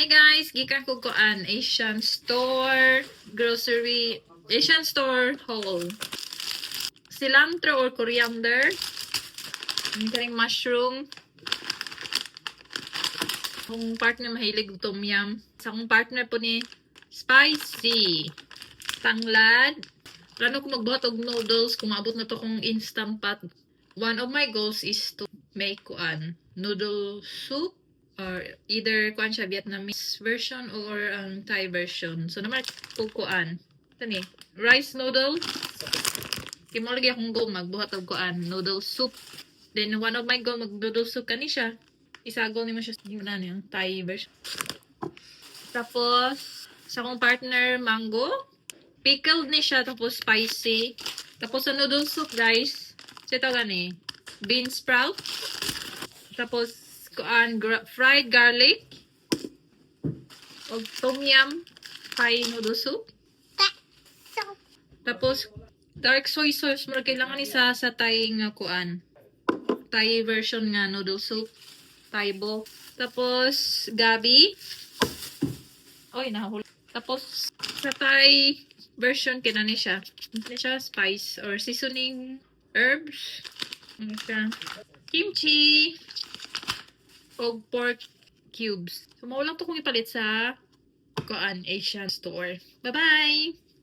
Hi guys, gikan ko kuan Asian store, grocery, Asian store haul. Cilantro or coriander, kaning mushroom. Kung partner mahilig tom yum. Sa akong partner po ni spicy. Tanglad. Plano ko magbuhat og noodles kung maabot na to kong instant pot. One of my goals is to make kuan noodle soup. Or either kuan siya Vietnamese version or Thai version. So naman kuan. Tani, rice noodle. Kimo lagi akong go magbuhat og kuan noodle soup. Then one of my goal mag noodle soup kani siya. Isagol ni mo siya na yung Thai version. Tapos sa akong partner mango. Pickled ni siya tapos spicy. Tapos sa noodle soup guys. Ito gani. Bean sprout. Tapos fried garlic o tom yum Thai noodle soup. Tapos dark soy sauce mo kailangan isa sa Thai nga kuan. Thai version nga noodle soup. Thai bowl. Tapos gabi. Oy, nahuli. Tapos sa Thai version kinani siya. Hindi siya spice or seasoning herbs. Ano siya? Kimchi. O pork cubes. So, maulang to kung ipalit sa kuan Asian store. Bye-bye!